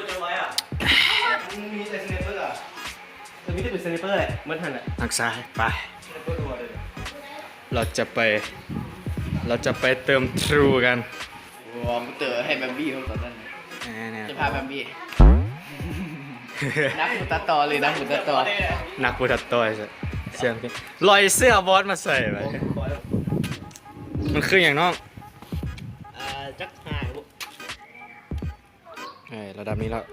ເຈົ້າໄວ້ອະ ມີແຕ່ສະໄນເປີອະ ເອີ ມີແຕ່ເປັນສະໄນເປີແຫຼະ ໝົດຫັ້ນແຫຼະ ທາງຊ້າຍ ໄປ ສະໄນເປີຕົວເດີ ເຮົາຈະໄປ ເຮົາຈະໄປເຕີມທຣູກັນ ໂອ້ ເຕີມໃຫ້ແບບບີເຮົາຕອນນັ້ນ ແນ່ໆ ຈະພາແບບບີ ນັກຜູ້ຕັດຕໍ່ເລີຍ ນັກຜູ້ຕັດຕໍ່ ນັກຜູ້ຕັດຕໍ່ ເຊື່ອ ລອຍເສື້ອບອດມາໃສ່ໄວ້ ມັນຄືຫຍັງນ້ອງ? ເອີ ຈັກຫາຍ ເອີ ລະດັບນີ້ແລ້ວ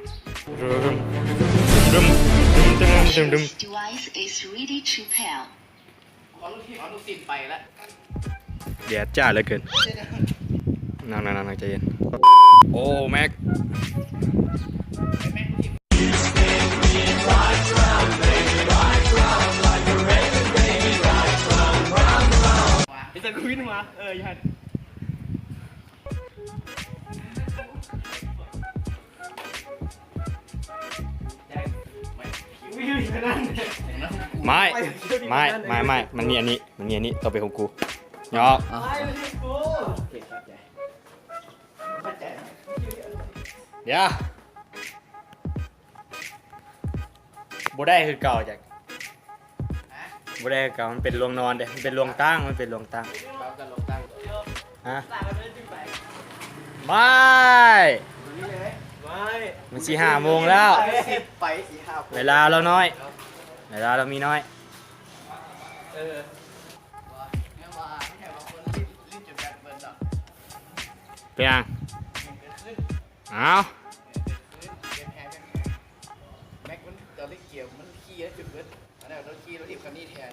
This device is ready to pair. ເດດຈ້າເຫຼືອເກີນ ນັ່ງໆໆ ໃຈເຢັນ ໂອ້ ແມັກ ໄປໃສ່ກະວິນຫົວ ເອີ ຢູ່ຫັ້ນ ໄມ້ ໄມ້ ໄມ້ ໄມ້ ມັນມີອັນນີ້ ມັນມີອັນນີ້ ຕ້ອງເປັນຂອງກູ ຫຍອກ ດຽວ ບໍ່ໄດ້ຄືເກົ່າຈັກ ບໍ່ໄດ້ຄືເກົ່າ ມັນເປັນລວງນອນເດ້ ມັນເປັນລວງຕັ້ງ ມັນເປັນລວງຕັ້ງ ຮະ ໄມ້ ມັນຊິຫ້າໂມງແລ້ວ ໄປ ເວລາລາວນ້ອຍ ເວລາລາວມີນ້ອຍ ເປັນຫຍັງ? ອ້າວ ແມັກມັນຕອນຫຼິ້ນເກມມັນຂີ່ໄດ້ຈົນເບິດ ອັນນັ້ນຕ້ອງຂີ່ລົດຖີບຄັນນີ້ແທນ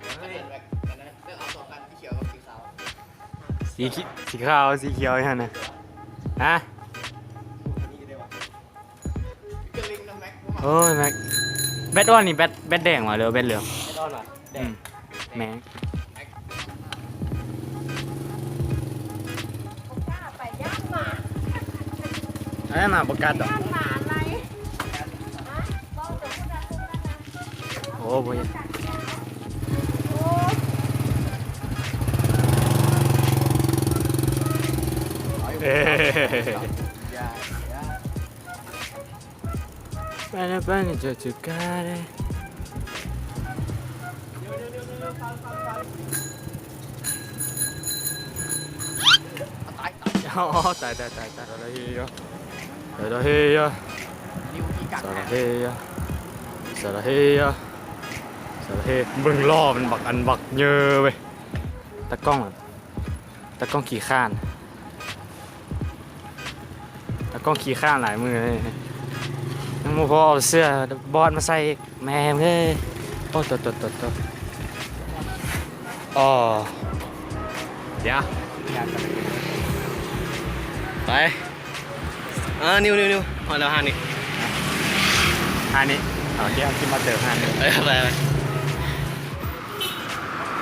ອັນນັ້ນແມັກ ອັນນັ້ນເລືອກເອົາສອງຄັນ ສີຂຽວກັບສີຂາວ ສີຂ- ສີຂາວ ສີຂຽວຢູ່ຫັ້ນນະ ຮະ? ໂອ້ຍ ແມັກ ແບັດອ່ອນນີ້ ແບັດ ແບັດແດງຫວາ ຫຼືວ່າແບັດເຫຼືອງ? ແບັດອ່ອນຫວາ ແດງ ອືມ ແມັກ ບໍ່ກ້າໄປ ຢ້ານໝາ ເອີ ໝາບໍ່ກັດດອກ ຢ້ານໝາໄລ່ ຮະ ເວົ້າແຕ່ຜູ້ນັ້ນຜູ້ນັ້ນນະ ໂອ້ ບໍ່ຢາກ ໂອ້ ເອີ Bene, bene, già giocare. ອໍ ຕາຍ ຕາຍ ຕາຍ ຕາຍ ຕາຍ ຕາຍ ຕາຍ ຕາຍ ເບິ່ງລໍ້ມັນບັກອັນບັກເຍີເວີຍ ຕາກ້ອງ ຕາກ້ອງຂີ້ຄ້ານ ຕາກ້ອງຂີ້ຄ້ານຫຼາຍມື້ເລີຍ ຍັງບໍ່ພໍເອົາເສື້ອບອດມາໃສ່ອີກ ແມ່ເອີຍ ໂອ້ ໂຕໆໆໆ ອໍ ດຽວ ໄປ ເອີ ນິວໆໆ ຮອດແລ້ວຮ້ານນີ້ ຮ້ານນີ້ ເອົາ ດຽວຊິມາເຕີມຮ້ານນີ້ ເອີ ໄປ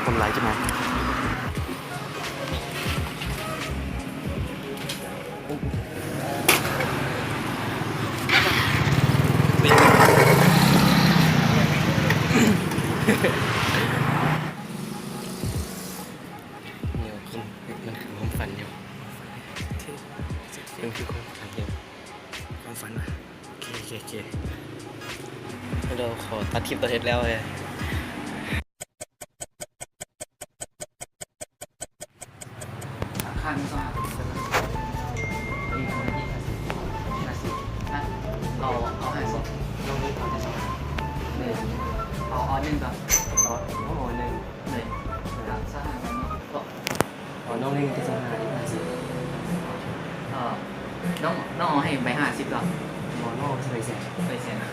ໆ ຄົນຫຼາຍຈັ່ງໃດ ມັນຄືຄວາມຝັນຢູ່ ມັນຄືຄວາມຝັນຢູ່ ຄວາມຝັນຫວາ? ໂອເຄ ໂອເຄ ໂອເຄ ດຽວຂໍຕັດຄລິບຕອນເຮັດແລ້ວເລີຍ. ເອົາ ເອົາຫ້າສິບ ເອົາ ເອົາໜຶ່ງກ່ອນ ເອົາ ເອົາໜຶ່ງ ເອີ ເອົາ ເອົາໜຶ່ງເປັນຊາວຫ້າ ອີກຫ້າສິບ ເອີ ນ້ອງ ນ້ອງເອົາໃຫ້ໃບຫ້າສິບດອກ ບໍ່ ນ້ອງເອົາໃສ່ໃບແສນ ໃບແສນນະ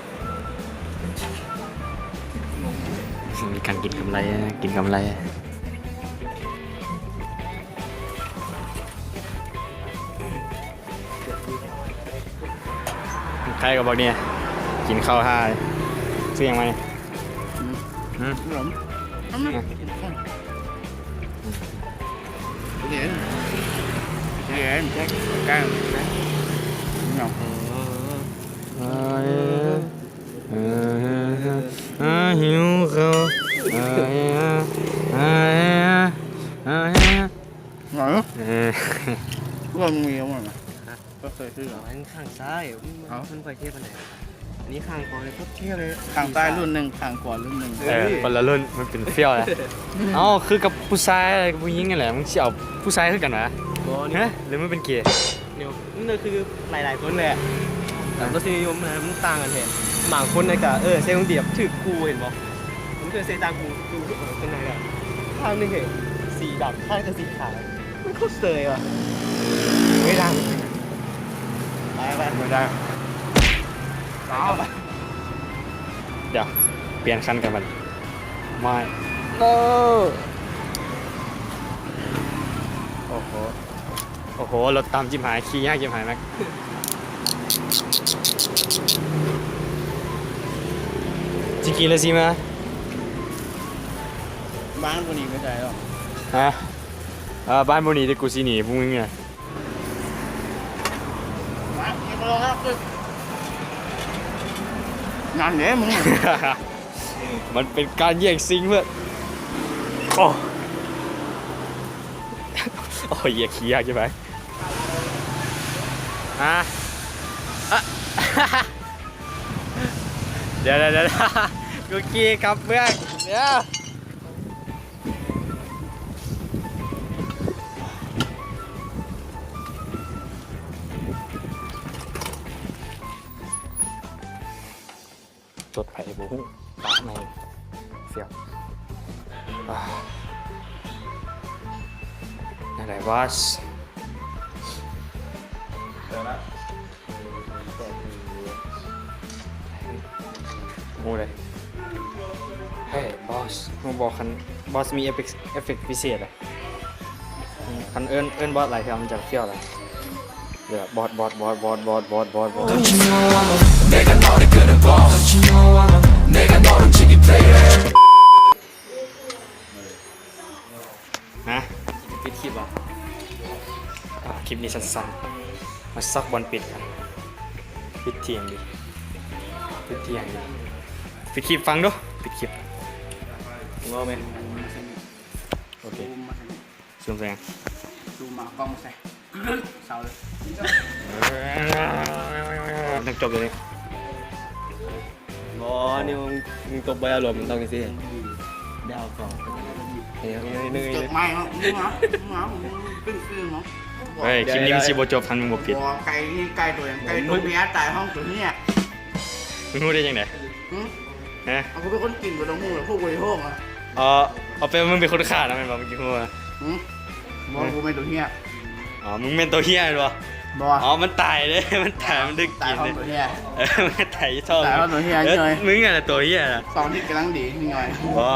ມີການກິນກຳໄລ ກິນກຳໄລ ໃຄກັບບັກນີ້ ກິນເຂົ້າທ່າ ຊື້ຫຍັງມານີ້? ຫືມ ຫືມ ຂະໜົມ ຂະໜົມ ເຢັນ ເຢັນ ແຈັກ ແຈັກ ເນາະ ເອີ ເອີ ຫິວເຂົ້າ ເອີ ເອີ. ເອີ ເລື່ອງມີມັນນະ ກໍເຄີຍຊື້ເອົາ ອັນຂ້າງຊ້າຍ ມັນ ເອົ້າ ມັນບໍ່ເທ່ປານໃດ ອັນນີ້ຂ້າງຂວາເລີຍ ໂຄດເທ່ເລີຍ ຂ້າງຊ້າຍລຸ້ນໜຶ່ງ ຂ້າງຂວາລຸ້ນໜຶ່ງ ເອີ ເອີ ຄົນລະລຸ້ນ ມັນເປັນຟຽວແຫຼະ ເອົ້າ ຄືກັບຜູ້ຊາຍກັບຜູ້ຍິງນັ້ນແຫຼະ ມຶງຊິເອົາຜູ້ຊາຍຄືກັນຫວາ? ບໍ່ ຮະ ຫຼືມັນເປັນເກ? ແນວ ມັນກໍຄືຫຼາຍໆຄົນແຫຼະ ແບບ ອ່າ ລົດຊິນິຍົມນະ ມັນຕ່າງກັນແທ້ ບາງຄົນນະກະ ເອີ ໃສ່ຂອງດີແບບຖືກຄູ່ ເຫັນບໍ່? ມັນຄືໃສ່ຕ່າງຄູ່ ຄູ່ເປັນຈັ່ງໃດລະ ຂ້າງໜຶ່ງເຫັນສີດຳ ຂ້າງໜຶ່ງກໍສີຂາວ ມັນໂຄດເສີຍວ່ະ ເວລາ ໄປ ໄປ ບໍ່ໄດ້ ເອົາ ດຽວ ປ່ຽນຄັນກັນບັດນີ້ ມາ ໂອ້ ໂອ້ໂຫ ໂອ້ໂຫ ລົດຕ່ຳຈິບຫາຍ ຂີ່ຍາກຈິບຫາຍແມັກ ຊິຂີ່ຫຼືຊິມາ? ບ້ານບໍ່ໜີໄປໃສດອກ ຮະ? ເອີ ບ້ານບໍ່ໜີ ແຕ່ກູຊິໜີພວກມຶງນະ ນັ້ນເດ້ມຶງ ມັນເປັນການແຍ່ງຊິງເພື່ອນ ໂອ້ ໂອ້ຍ ເຫຍ ຂີ້ຍາກໃຊ່ໄໝ? ຮະ? ດຽວໆໆ ກູຂີ່ກັບເມືອງ ດຽວ ລົດໃຜບໍ່ຮູ້ ປະໃໝ່ ຟຽວ ອາ ແນວໃດວະ? ຮູ້ເດ້ ເຮີ້ຍ ບອສ ຮູ້ບໍ່ ຄັນບອສມີເອຟເຟັກ ເອຟເຟັກພິເສດອະ ຄັນເອີ້ນ ເອີ້ນບອສຫຼາຍເທື່ອມັນຈະຟຽວຫຼາຍ ແບບບອສ ບອສ ບອສ ບອສ ບອສ ບອສ ບອສ Don't you know I'm a nigga, know the good and boss. Don't you know I'm a nigga, know the jiggy player. ຮະ? ປິດຄລິບຫວາ? ອ່າ ຄລິບນີ້ສັ້ນໆ ມາຊອກບ່ອນປິດ ປິດທ່ຽງດີ ປິດທ່ຽງດີ ປິດຄລິບ ຟັງດູ ປິດຄລິບ ເວົ້າແມ່ນ ໂອເຄ ຊູມໃສ່ຫຍັງ? ຊູມມາເອົາກ້ອງໃສ່ ເຊົາເລີຍ ຕ້ອງຈົບເລີຍນີ້ ບໍ່ ນີ້ມຶງ ມຶງຕົບບໍ່ອາລົມ ມັນຕ້ອງຈັ່ງຊີ້ ດາວກ່ອນ ເອີ ເອີ ເອີ ຈົບໃໝ່ເນາະ ມຶງເນາະ ມຶງເນາະ ມຶງຂຶ້ນຊື່ເນາະ ເຮີ້ຍ ຄລິບນີ້ມັນຊິບໍ່ຈົບ ຄັນມຶງບໍ່ປິດ ບໍ່ ໄກ່ນີ້ໄກ່ຕົວຫຍັງ ໄກ່ຕົວເມຍຕາຍ ຮ້ອງຕົວເມຍ ມຶງຮູ້ໄດ້ຈັ່ງໃດ? ຫຶ? ຮະ? ເອົາ ກູເປັນຄົນກິນ ກູຕ້ອງຮູ້ແຫຼະ ພວກບໍລິໂພກອະ ເອີ ເອົາແປວ່າມຶງເປັນຄົນຂ້ານະແມ່ນບໍ່? ມຶງກິນຮູ້ອະ ຫຶ? ບໍ່ ກູແມ່ນຕົວເຮຍ ອໍ ມຶງແມ່ນຕົວເຮຍແມ່ນບໍ່? ບໍ່ ອໍ ມັນຕາຍເດ້ ມັນຕາຍ ມັນໄດ້ກິນເດ້ ເອີ ມັນຕາຍຢູ່ທ້ອງ ຕາຍເພາະຕົວເຮຍ ເອີ ຈັ່ງໃດ ມຶງຫັ້ນແຫຼະຕົວເຮຍນະ ສອງທິດກຳລັງດີຈັ່ງໃດ ບໍ່